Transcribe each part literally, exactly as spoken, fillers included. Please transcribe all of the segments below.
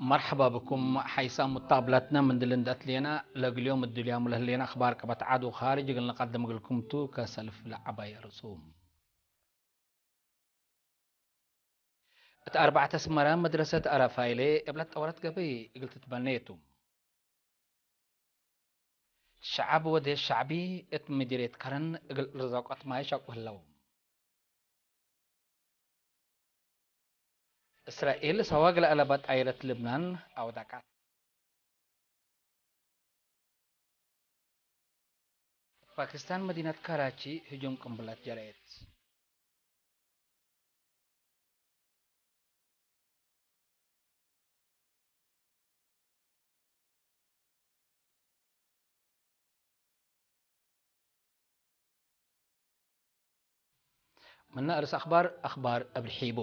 መርሐባ ብኩም ሐይሳም ሙታብላትነ፣ ምን ድል እንዴ አትሌና ለእግል ዮም እዱልያሙ ለህሌነ አኽባር ቀበት ዐድ ወኻርጅ እግል ንቀድም እግልኩም ቱ። ከሰልፍ ለዐባይ አርሱም። እት አርበዕት አስመረ መድረሰት አራፋይሌ እብ ለትጠወረት ገበይ እግል ትትበኔ ቱ። ሸዐብ ወዴሽ ሸዕቢ እት ምዲርየት ከረን እግል ርዛቆት ማይ ሸቁ ህለው። እስራኤል ሰዋግ ለአለበት ጣይረት ልብናን አውደቀት። ፓኪስታን መዲነት ካራቺ ህጁም ቅንብለት ጀረየት። ምነ አርእስ አኽባር፣ አኽባር እብ ርሒቡ።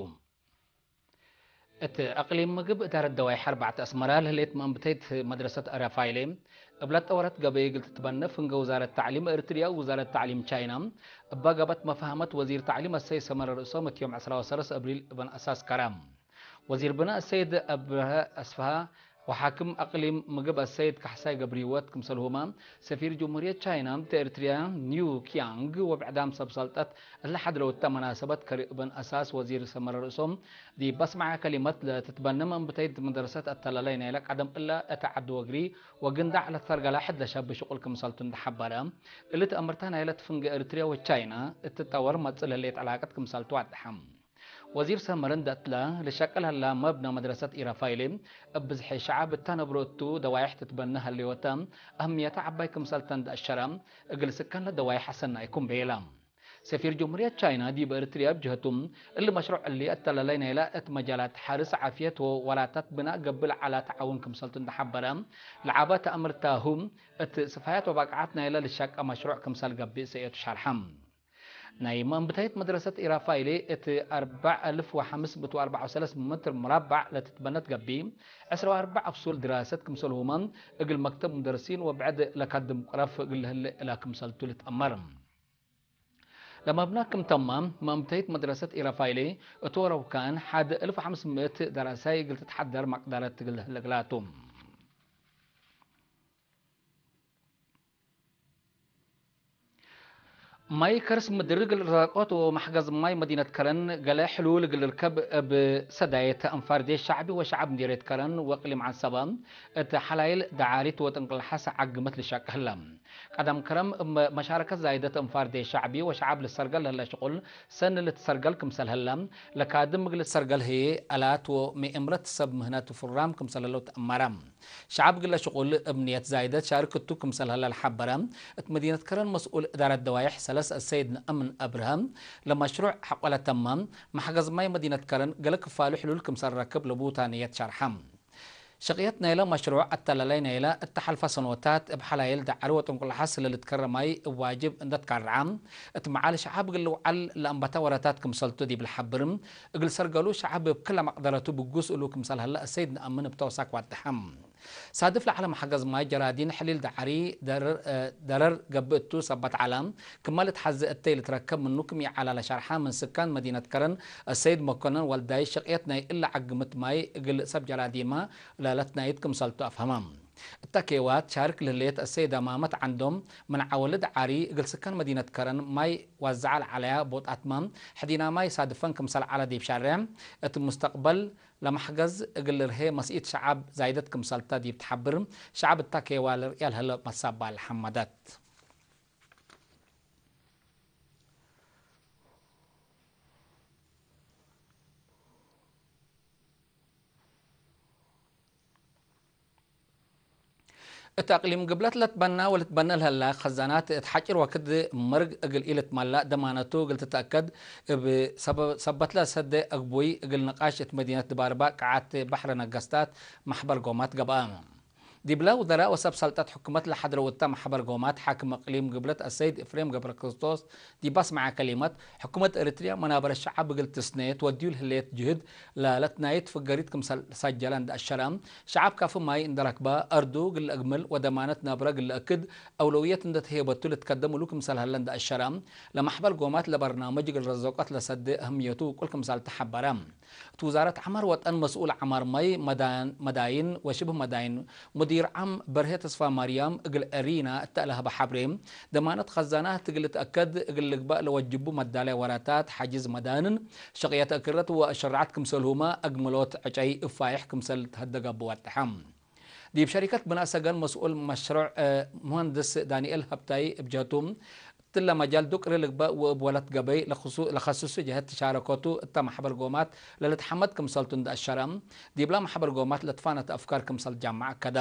እት አቅሊም ምግብ እዳረት ደዋይሕ አርበዕት አስመረ ለህሌት መአንብተይት መድረሰት አራፋይሌ እብ ለትጠወረት ገበይ እግል ትትበነ ፍንገ ውዛረት ተዕሊም እርትርያ ወውዛረት ተዕሊም ቻይና እበ ገብአት መፋህመት ወዚር ተዕሊም አሰይድ ሰመረ ርእሶም እት ዮም ዕስራ ወሰለስ አብሪል እበን አሳስ ከረ። ወዚር ብናእ አሰይድ አብርሀ አስፍሃ ወሓክም አቅሊም ምግብ አሰይድ ካሕሳይ ገብረሂወት ክምሰልሁመ፣ ሰፊር ጅምሁርየት ቻይና እት ኤርትርያ ኒው ኪያንግ ወብዕዳም ሰብ ሰልጠት እለ ሐድረው እተ መናሰበት ከሪ እበን አሳስ ወዚር ሰመረ ርእሶም ዲብ አስመዐ ከሊመት፣ ለትትበነ መአንብተይት መደረሰት አተላላይ ናይለ ቀደም እለ እተ ዐድ ወግሪ ወግንዳዕ ለትፈርገለ ሕድ ለሸብ ሽቁል ክምሰልቱ እንዴ ሐበረ፣ እሊ ተአምርተ ናይለ ትፍንገ ኤርትርያ ወቻይና እት ጠወር መጽእ ለህሌት ዕላቀት ክምሰልቱ ወደሐ። ወዚር ሰመረ እንዴ አትለ፣ ልሸቅል ሀላ መብነ መድረሰት ኢራፋይሌ እብ ብዝሒ ሸዐብ እተ ነብሮ እቱ ደዋይሕ ትትበነ ሀሌወተ፣ አህምየተ ዐባይ ክምሰልተ እንዴ አሸረ፣ እግል ስካን ለደዋይሕ አሰናይኩም ቤለ። ሰፊር ጅምሁርየት ቻይና ዲብ ኤርትርያ እብ ጀህቱ፣ እሊ መሽሩዕ እሊ አተላላይ ናይለ እት መጃላት ሐርስ፣ ዓፍየት ወወላታት ብናእ ገብእ ለዐለ ተዓውን ክምሰልቱ እንዴ ሐበረ፣ ለዐበ ተአምርታሁ እት ስፋያት ወባቅዓት ናይለ ልሸቀ መሽሩዕ ክምሰል ገብእ ሰእየቱ ሸርሐ። ናይ መአንብታይት መድረሰት ኢራፋይሌ እት አርበዕ አልፍ ወሐምስ ምእት ወአርበዕ ወሰለስ ምትር ሙራባዕ ለትትበነት ገቢ፣ ዕስራ ወአርበዕ አፍሱል ድራሰት ክምሰልሁመ እግል መክተብ ሙደርሲን ወብዕድ ለካድም ቅረፍ እግል ለህሌ እላ ክምሰልቱ ልትአመር። ለመብና ክም ተመ፣ መአንብታይት መድረሰት ኢራፋይሌ እት ወረውካን ሐድ አልፍ ወሐምስ ምእት ደራሳይ እግል ትትሐደር መቅደረት እግል ለህሌ እግላቱ። ማይ ከርስ ምድር እግል ርዛቆት ወመሕገዝ ማይ መዲነት ከረን ገሌ ሕሉል እግል ልርከብ እብ ሰዳየት አንፋር ዴሽ ሸዕቢ ወሸዐብ ምዲርየት ከረን ወእቅሊም ዐንሰበ እት ሐላይል ደዓሪት ወጥንቅልሐስ ዓግመት ልሸቅ ህለ። ቀደም ከረም እብ መሻረከት ዛይደት አንፋር ዴሽ ሸዕቢ ወሸዐብ ልሰርገል ለህለ ሽቁል ሰኒ ልትሰርገል ክምሰል ህለ፣ ለካድም እግል ልትሰርገል ህዬ አላት ወምእምረት ሰብ ምህነት ፍራም ክምሰል ህለው ተአመረ። ሸዐብ እግለ ሽቁል እብ ንየት ዛይደት ሻርክ እቱ ክምሰል ሀለ ለሐበረ፣ እት መዲነት ከረን መስኡል እዳረት ደዋይሕ ሰለስ አሰይድ ነአምን አብርሀ፣ ለመሽሩዕ ሐቆ ለተመ መሕገዝ ማይ መዲነት ከረን ገሌ ክፋሉ ሕሉል ክምሰል ረክብ ለቡታ ንየት ሸርሐ። ሸቅየት ናይለ መሽሩዕ አተላላይ ናይለ እተ ሐልፈ ሰኖታት እብ ሐላይል ደዓሪ ወጥንቁልሐስ ለልትከረ ማይ እብ ዋጅብ እንደ ትካርዐ፣ እት መዓል ሸዐብ እግል ልውዓል ለአንበተ ወረታት ክምሰልቱ ዲብ ለሐብር፣ እግል ሰርገሉ ሸዐብ እብ ክለ መቅደረቱ ብጉስ እሉ ክምሰል ሀለ አሰይድ ነአምን እብ ተውሳክ ዋደሐ። ሳድፍ ለዐለ መሐገዝ ማይ ጀራዲን ሕሊል ደዓሪ ደረር፣ እ፣ ደረር ገብእ እቱ ሰበት ዐለ። ክመ ልትሐዜ እተይ ልትረከብ ምኑ ክም ይዐላ ለሸርሐ፣ ምን ስካን መዲነት ከረን አሰይድ መኮነን ወልዳይ፣ ሸቅየት ናይ እለ ዓግምት ማይ እግል ሰብ ጀራዲንመ ለለትናይት ክምሰልቱ አፍሀመ። እተ ኬዋት ሻርክ ለህሌት አሰይድ አማመት ዐንዶም፣ ምን ዐወሊ ደዓሪ እግል ስካን መዲነት ከረን ማይ ዋዝዐ ለዐለያ ቦጣትመ፣ ሕዲና ማይ ሳድፈን ክምሰል ዐለ ዲብ ሻሬዕ፣ እት ሙስተቅበል ለመሕገዝ እግል ልርሄ መስኢት ሸዐብ ዛይደት ክምሰልተ ዲብ ተሐብር፣ ሸዐብ እተ ኬዋ ልርእየ ለህለ መሳባል ሐመደት። እት አቅሊም ግብለት ለትበና ወልትበነ ለህላ ኸዛናት እት ሐጪር ወክድ መርግ እግል ኢልትመላእ ደማነቱ እግል ትትአከድ እብ ሰበ-፣ ሰበትለ ሰደ አግቡይ እግል ንቃሽ እት መዲነት ድባርባ ቀዓት በሕረ ነገስታት መሕበር ጎማት ገብአ። ዲብለ ውዘራእ ወሰብ ሰልጠት ሕኩመት ለሐድረው እተ መሕበር ጎማት፣ ሓክም እቅሊም ግብለት አሰይድ እፍሬም ገብረክርስቶስ ዲብ አስመዐ ከሊመት፣ ሕኩመት ኤሪትርያ መናበረ ሸዐብ እግል ትስኔ ትወድዩ ለህሌት ጅህድ ላለትናይት ፍገሪት ክምሰል ሰጀለ እንደ አሸረ፣ ሸዐብ ካፊ ማይ እንደ ረክበ፣ አርዱ እግል ለአግምል ወደማነት ናብረ እግል ለአክድ አውለውየት እንደ ተሄበቱ ልትከደም እሉ ክምሰል ሀለ እንደ አሸረ፣ ለመሕበር ጎማት ለበርናምጅ እግል ረዘቆት ለሰዴ አህምየቱ ውቁል ክምሰል ተሐበረ። እት ውዛረት ዐማር ወጠን መስኡል ዐማር ማይ፣ መዳን-፣ መዳይን ወሽብህ መዳይን ሙዲር ዓም በርሄ ተስፋማርያም እግል ኤሪና እተ ለሀበ ሐብሬ፣ ደማነት ኸዛናት እግል ልትአከድ እግል ልግበእ ለወጅቡ መዳለያ ወራታት፣ ሐጅዝ መዳንን፣ ሸቅየት እክረት ወአሸራዐት ክምሰልሁመ አግመሎት ዕጨይ እፋይሕ ክምሰል ተሀደገቡ ወጠሐ። ዲብ ሸሪከት ብናእ ሰገን መስኡል መሽሩዕ፣ እ፣ ሙሀንድስ ዳንኤል ሀብታይ እብ ጀህቱ፣ እትለ መጃል ዱቅሪ ልግበእ ወእብ ወለት ገበይ ለክሱ-፣ ለከስሱ ጀሀት ትሻረኮቱ እተ መሕበር ጎማት ለልትሐመድ ክምሰልቱ እንደ አሸረ፣ ዲብላ መሕበር ጎማት ለትፋነተ አፍካር ክምሰል ጃምዐ አከደ።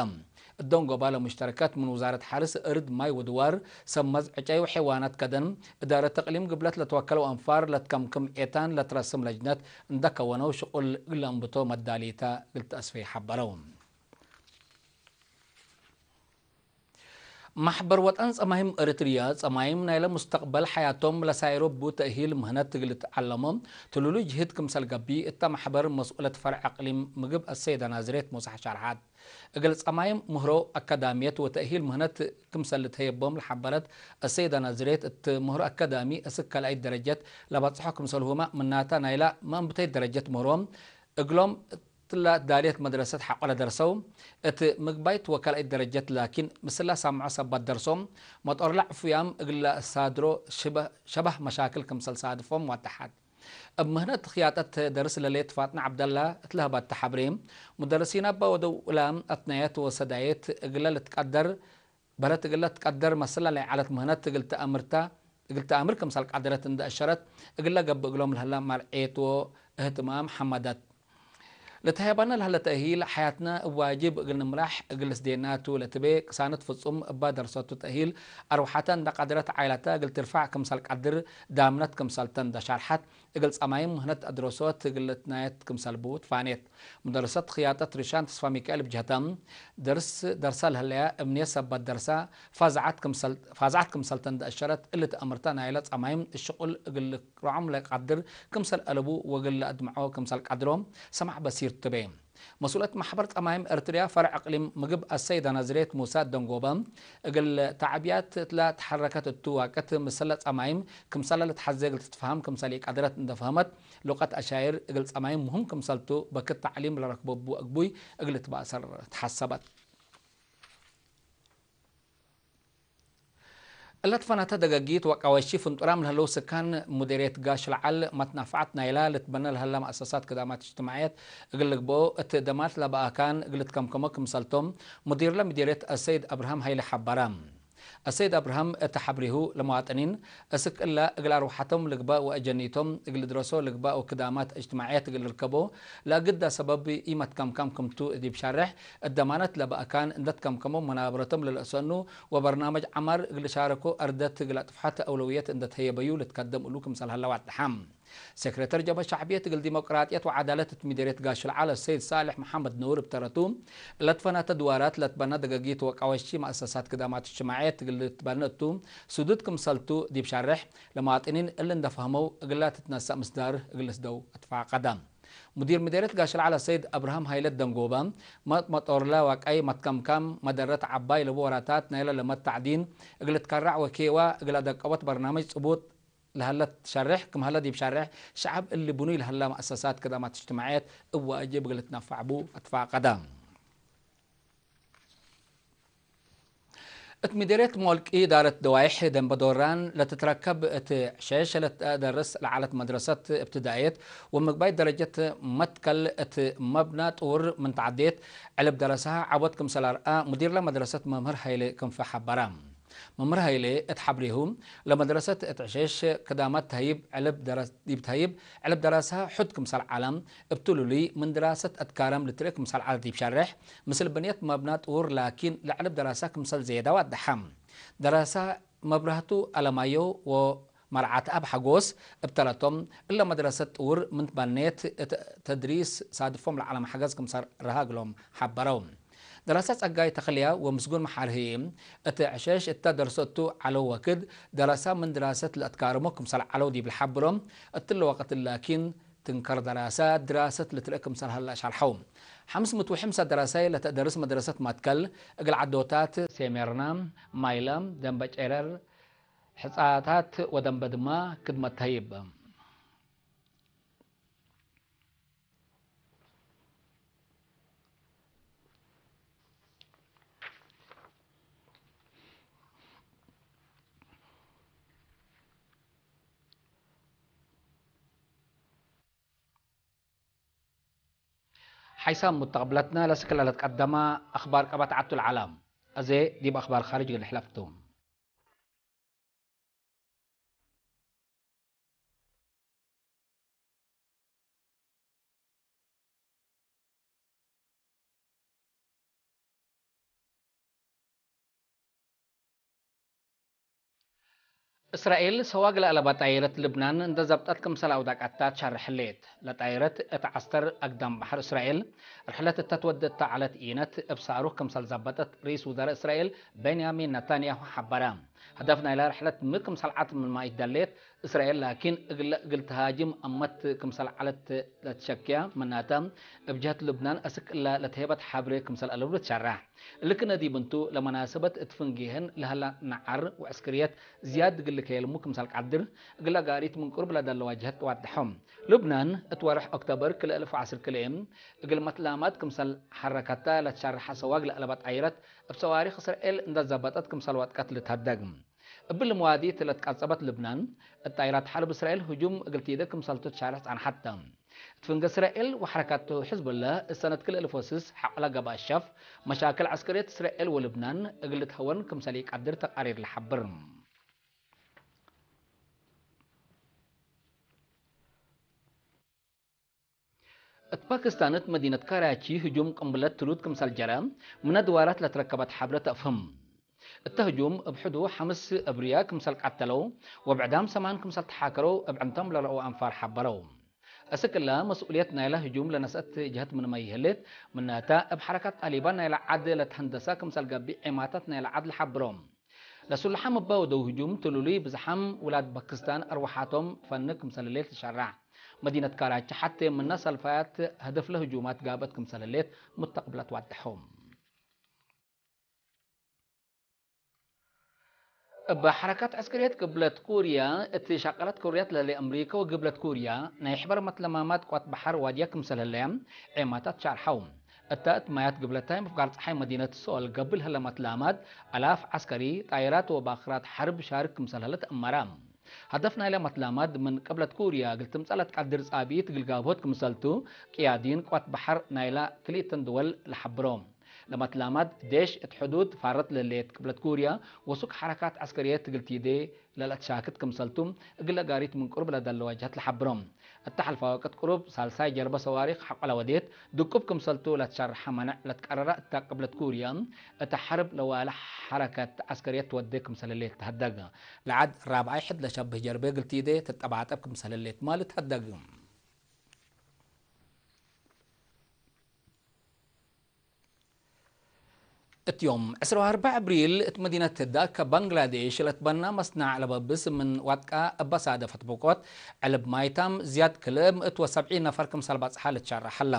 እዶን ጎባለ ሙሽተረከት ምን ውዛረት ሐርስ፣ እርድ፣ ማይ ወድዋር፣ ሰመዝ፣ ዕጨይ ወሐይዋናት ከደን፣ እዳረት እቅሊም ግብለት ለትወከለው አንፋር ለትከምክም ኤታን ለትረስም ለጅነት እንደ ከወነው ሽቁል እግል ለአንብቶ መዳሊተ እግል ተአስፈይ ሐበረው። መሕበር ወጠን ጸማይም ኤሪትርያ፣ ጸማይም ናይለ ሙስተቅበል ሐያቶም ለሳይሮ እቡ ተእሂል ምህነት እግል ልትዐለሞ ትሉሉ ጅህድ ክምሰል ገብእ፣ እተ መሕበር መስኡለት ፈርዕ እቅሊም ምግብ አሰይደ ናዝሬት ሙሳሕ ሸርሐት። እግል ጸማይም ምህሮ አካዳምየት ወተእሂል ምህነት ክምሰል ልትሀየቦም ለሐበረት አሰይደ ናዝሬት፣ እት ምህሮ አካዳሚ እስክ ካልኣይት ደረጀት ለበጽሖ ክምሰልሁመ፣ ምናተ ናይላ መእንብተይት ደረጀት ምህሮም እግሎም እትላ ዳልየት መድረሰት ሐቆ ለደርሰው፣ እት ምግባይት ወካልኣይት ደረጀት ላኪን፣ ምስላ ሳምዖ ሰባት ደርሶም፣ መጦርላ ዕፉያም እግል ለአሳድሮ ሽበ-፣ ሸባህ መሻክል ክምሰል ሳድፎም ዋደሓት። እብ ምህነት ክያጠት ደርስ ለሌት ፋጥነ ዐብደላ እት ለሀባተ ሐብሬ፣ ሙደርሲን አባ ወደውላ አትናየት ወሰዳየት እግለ ልትቀደር በለት እግለ ትቀደር መስላ ለይዐለት ምህነት እግል ተአምርታ፣ እግል ተአምር ክምሰል ቀደረት እንደ አሸረት፣ እግለ ገብእ እግሎም ለህለ መርዔት ወእህትማም ሐመደት። ለተሀየበነ ለህለ ተእሂል ሐያትነ እብ ዋጅብ እግል ንምራሕ እግል ልስዴና ቱ ለትቤ ቅሳነት ፍጹም እባ ደርሰቱ ተእሂል አርወሐተ እንደ ቀደረት ዓይለተ እግል ትርፋዕ ክምሰል ቀድር ዳምነት ክምሰልተ እንደ ሻርሐት፣ እግል ጸማይም ምህነት አድረሶት እግል ልትናየት ክምሰል ቡ ትፋኔት። ሙደርሰት ክያጠት ሪሻን ተስፋሚካኤል እብ ጀህተ፣ ደርስ፣ ደርሰ ለህለያ እብንየት ሰበት ደርሰ ፋዝዐት ክምሰል፣ ፋዝዐት ክምሰልተ እንደ አሸረት፣ እሊ ተአምርተ ናይለ ጸማይም እሽቁል እግል ልክረዖም ለቀድር ክምሰል አለቡ ወእግል ለአድምዖ ክምሰል ቀድሮ ሰማዕ በሲር ትቤ። መስኡለት መሕበር ጸማይም ኤርትርያ ፈርዕ እቅሊም ምግብ አሰይደ ናዝሬት ሙሳ ደንጎበ፣ እግል ተዕብያት እትለ ተሐረከት እቱ ዋቅት ምስለ ጸማይም ክምሰለ ልትሐዜ እግል ትትፈሀም ክምሰል ኢቀድረት እንደ ፈሀመት፣ ሉቀት አሻይር እግል ጸማይም ምህም ክምሰልቱ በክት ተዕሊም ለረክበቡ አግቡይ እግል ልትባእሰር ተሐሰበት። እለ ትፈናተ ደገጊት ወቃወሺ ፍንጡራም ለህለው ስካን ሙዲርየት ጋሽ ለዐል መትናፍዐት ናይላ ልትበነ ለህለ መአሰሳት ክዳማት እጅትማዕየት እግል ልግብኦ እት ደማት ለበአካን እግል ልትከምከሞ ክምሰልቶም ሙዲርለ ሙዲርየት አሰይድ አብርሃም ሀይለ ሐበረ። አሰይድ አብርሃም እት ሐብሬሁ ለመዋጥኒን እስክ እለ እግል አርወሐቶም ልግበእ ወአጀኒቶም እግል ልድረሶ ልግበእ ወክዳማት እጅትማዕየት እግል ልርከቦ ለአግደ ሰበብ ኢመትከምካም ክምቱ ዲብ ሻርሕ እት ደማነት ለበአካን እንደ ትከምከሞ መናብረቶም ለልአሰኑ ወበርናመጅ ዐማር እግል ልሻረኮ አርደት እግል አጥፍሐት አውለውየት እንደ ተህየበዩ ልትከደም እሉ ክምሰል ሀለ ዋድሐ። ሴክሬተር ጀብሀት ሸዕብየት እግል ዲሞቅራጥየት ወዐዳለት እት ሚደርየት ጋሽ ለዐለ ሰይድ ሳልሕ መሐመድ ኑር እብ ተረቱ፣ ለትፈነተ ድዋራት ለትበነ ደገጊት ወቃወሺ መአሰሳት ክዳማት እጅትማዕየት እግል ልትበነ እቱ፣ ስዱድ ክምሰልቱ ዲብ ሸሬሕ፣ ለመዋጥኒን እሊ እንደ ፈህመው እግላ ትትነሰእ ምስዳር እግል ልስደው አትፋቀደ። ሙዲር ሚደርየት ጋሽ ለዐለ ሰይድ አብርሃም ሀይለ ደንጎበ፣ መ-፣ መጦርለ ወቀይ መትከምካም መደረት ዐባይ ለቡ ወራታት ናይለ ለመት ተዕዲን እግል ልትከረዕ ወኬዋ እግል አደቀቦት በርናመጅ ጽቡጥ ለሀለ ትሸሬሕ፣ ክም ሀለ ዲብ ሸሬሕ ሸዐብ እሊ ብኑይ ለሀለ መአሰሳት ክዳማት እጅትማዕየት እብ ዋጅብ እግል ልትነፈዕ ቡ አትፋቀደ። እት ሚደርየት ሞልቂ ኢዳረት ደዋይሕ ደንበ ዶራን ለትትረከብ እት ሸሸ ለትደርስ ለዐለት መድረሰት እብትዳእየት ወምግባይ ደረጀት መትከል እት መብና ጥውር ምን ተዐዴት ዕልብ ደረሰሃ ዐቦት ክምሰል አርአ ሙዲርለ መድረሰት መምህር ሀይሌ ክንፈ ሐበረ። መምህር ሀይሌ እት ሐብሬሁ፣ ለመድረሰት እት ዕሼሽ ክዳማት ተህይብ ዕልብ ደረስ-፣ ዲብ ተህይብ ዕልብ ደረሰ ሕድ ክምሰል ዐለ፣ እብ ትሉሉይ ምን ድራሰት አትካረም ልትርኤ ክምሰል ዐለ ዲብ ሸሬሕ፣ ምስል ብንየት መብና ጥውር ላኪን ለዕልብ ደረሰ ክምሰል ዜዳ ዋደሐ። ደረሰ መብራህቱ አለማየሁ ወ መርዓትአብ ሐጎስ እብ ተረቶም፣ እለ መድረሰት ጥውር ምን ትበኔት እት ተድሪስ ሳድፎም ለዐለ መሕገዝ ክምሰል ረሀ እግሎም ሐበረው። ደራሳይ ጸጋይ ተኽልያ ወምስጉን መሓሪ ህዬ፣ እት ዕሸሽ እተ ደርሶ እቱ ዐለው ወክድ፣ ደራሳይ ምን ድራሰት ለአትካርሞ ክምሰል ዐለው ዲብ ለሐብሮ፣ እትለ ወቅት ላኪን ትንከር ደራሳይ ድራሰት ልትርኤ ክምሰል ሀለ አሻርሐው። ሐምስ ምእት ወሐምሳ ደራሳይ ለተአደርስ መድረሰት መትከል፣ እግል ዐዶታት ሴሜርና፣ ማይለ፣ ደንበ ጨረር፣ ሕጻታት ወደንበ ድማ ክድመት ተህይብ። ሓይሳም ሙተቅብለትነ ለስክለ ለትቀደመ አክባር ቀበት ዐቱ ለዐለ። አዜ ዲብ አክባር ካርጅ እግል ንሕለፍ ቱ። እስራኤል ሰዋግ ለአለባ ጣይረት ልብናን እንደ ዘብጠት ክምሰል አውዳቃታ ትሸርሕ ህሌት። ለጣይረት እት ዐስተር አግዳም በሐር እስራኤል ርሕለት እተ ትወደት ተዐለት ኢነት እብ ሳሩክ ክምሰል ዘበጠት ርኢስ ውዘራእ እስራኤል ቤንያሚን ነታንያሁ ሐበረ። ሀደፍ ናይላ ርሕለት ሚ ክምሰል ዐት ምንማ ኢትደሌት፣ እስራኤል ላኪን እግለ እግል ተሃጅም አመት ክምሰል ዐለት ለትሸክያ ምናተ፣ እብ ጀህት ልብናን አስክ እለ ለትሄበት ሐብሬ ክምሰል አለቡ ልትሸረሕ። እሊ ክነ ዲብ እንቱ፣ ለመናሰበት እት ፍንጌህን ለሀላ ነዓር ወዐስክርየት ዝያድ እግል ልከየልሙ ክምሰል ቀድር፣ እግለ ጋሪት ምን ቅሩብ ለደለዋ ጀህት ዋድሐው። ልብናን እት ወርሕ ኦክቶበር ክልኤ አልፍ ወዐስር ክልኤ፣ እግል መትላማት ክምሰል ሐረከተ ለትሸረሐ ሰዋግ ለአለባ ጣይረት፣ እብ ሰዋሪክ እስራኤል እንደ ዘበጠት ክምሰል ወጥቀት ልትሀደግ። እብሊ መዋዲት ለትቀጸበት ልብናን፣ እት ጣይራት ሐርብ እስራኤል ህጁም እግል ቲዴ ክምሰልቱ ትሻርሕ ጸንሐት ተ። እት ፍንጌ እስራኤል ወሐረካት ሕዝቡላህ እት ሰነት ክልኤ አልፍ ወስስ ሐቆለ ገብአ ሸፍ መሻክል ዐስከርየት እስራኤል ወልብናን እግል ልትሀወን ክምሰል ኢቀድር ተቃሪር ለሐብር። እት ፓኪስታን እት መዲነት ካራቺ ህጁም ቅንብለት ትሉት ክምሰል ጀረ፣ ምነ ድዋራት ለትረከበት ሐብረ ተአፍህም። እተ ህጁም እብ ሕዱ ሐምስ እብርያ ክምሰል ቀተለው ወብዕዳም ሰማን ክምሰል ተሓከረው እብ ዕንቶም ለረአው አንፋር ሐበረው። አስክ እለ መስኡልየት ናይለ ህጁም ለነስአት ጀህት ምንመ ይህሌት፣ ምናተ እብ ሐረካት ጣሊባን ናይለ ዐድ ለትሀንደሰ ክምሰል ገብእ ዔማታት ናይለ ዐድ ለሐብሮ። ለሱልሓም እበ ወደው ህጁም ትሉሉይ ብዝሓም ውላድ ፓኪስታን አርወሓቶም ፈንግ ክምሰል ህሌት ልሸረሕ። መዲነት ካራቺ ሐቴ ምነ ሰልፋያት ሀደፍለ ህጁማት ጋብአት ክምሰል ህሌት ሙተቅብለት ዋድሐው። እብ ሐረካት ዐስከርየት ግብለት ኩርያ እት ሸቀለት ኩርያት ለህሌ አምሪከ ወግብለት ኩርያ ናይ ሕበር መትለማማት ቋት በሐር ዋድያ ክምሰል ህለየ ዔማታት ሻርሐው። እተ እት ማያት ግብለታይ ምፍጋር ጸሓይ መዲነት ሶል ገብእ ለህለ መትላማት አላፍ ዐስከሪ፣ ጣይራት ወባክራት ሐርብ ሻርክ ክምሰል ህለ ተአመረ። ሀደፍ ናይለ መትላማት ምን ቅብለት ኩርያ እግል ትምጸእ ለትቀድር ጻብኢት እግል ጋብሆት ክምሰልቱ ቅያዲን ቋት በሐር ናይለ ክልኢተን ድወል ለሐብሮ። ለመትላማት ዴሽ እት ሕዱድ ፋረት ለህሌት ቅብለት ኩርያ ወሱክ ሐረካት ዐስከርየት እግል ቲዴ ለለትሻክት ክምሰልቱ፣ እግለ ጋሪት ምን ቅሩብ ለደለዋ ጀህት ለሐብሮ። እተ ሐልፋ ወቅት ቅሩብ ሳልሳይ ጀርበ ሰዋሪክ ሐቆ ለወዴት፣ ድቁብ ክምሰልቱ ለትሸርሐ መነዕ ለትቀረረ እተ ቅብለት ኩርያ፣ እተ ሐርብ ለዋለ ሐረከት ዐስከርየት ትወዴ ክምሰል ህሌት ተሀደግ። ለዐድ ራብዓይ ሕድ ለሸብህ ጀርቤ እግል ቲዴ ትጠባጠብ ክምሰል ህሌትመ ልትሀደግ። እት ዮም ዕስራ ወአርበዕ አብሪል እት መዲነት ዳካ ባንግላዴሽ ለትበና መስናዕ ለበብስ ምን ዋድቃ እበ ሳደፈት ብቆት ዕልብ ማይታም ዝያድ ክልኤ ምእት ወሰብዒን ነፈር ክምሰል በጽሐ ልትሸረሕ ሀለ።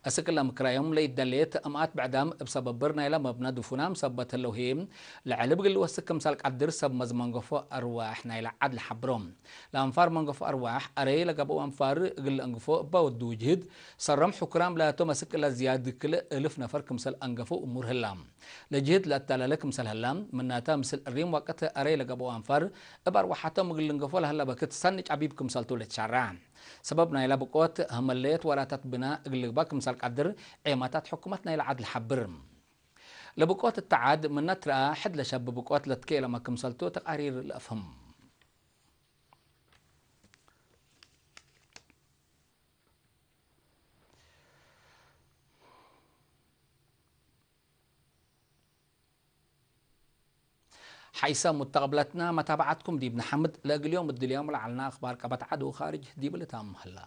አስክ ለምክራዮም ለኢደሌት እምአት ብዕዳም እብ ሰበብር ናይለ መብነ ድፉናም ሰበት ህለው ህዬ ለዕልብ እግል ልወስክ ክምሰል ቀድር ሰብ መዝ መንገፎ አርዋሕ ናይለ ዐድ ለሐብሮ። ለአንፋር መንገፎ አርዋሕ አረይ ለገብአው አንፋር እግል ለአንግፎ እበ ወዱ ጅህድ ሰሮም ሕኩራም ላቶም አስክ እለ ዝያድ ክልኤ እልፍ ነፈር ክምሰል አንገፈው እሙር ህላ። ለጅህድ ለአተላለ ክምሰል ህላ፣ ምናተ ምስል እሪም ወቅት አረይ ለገብአው አንፋር እብ አርወሓቶም እግል ልንገፎ ለህለ በክት ሰኒ ጨቢብ ክምሰልቱ ልትሸረሕ። ሰበብ ናይለ ብቆት ህመለየት ወራታት ብና እግል ልግባእ ክምሰል ቀድር ዔማታት ሕኩመት ናይለ ዐድ ለሐብር። ለብቆት እተ ዐድ ምነ ትረአ ሕድ ለሸብ ብቆት ለትኬለመ ክምሰልቱ ተቃሪር ለአፍህም። ሐይሰ ሙተቅብለትነ መታብዐትኩም ዲብ ነሐምድ፣ ለእግል ዮም እድልዮም ለዐልነ አክባር ቀበት ዐድ ወካርጅ ዲብ ልታም ህላ።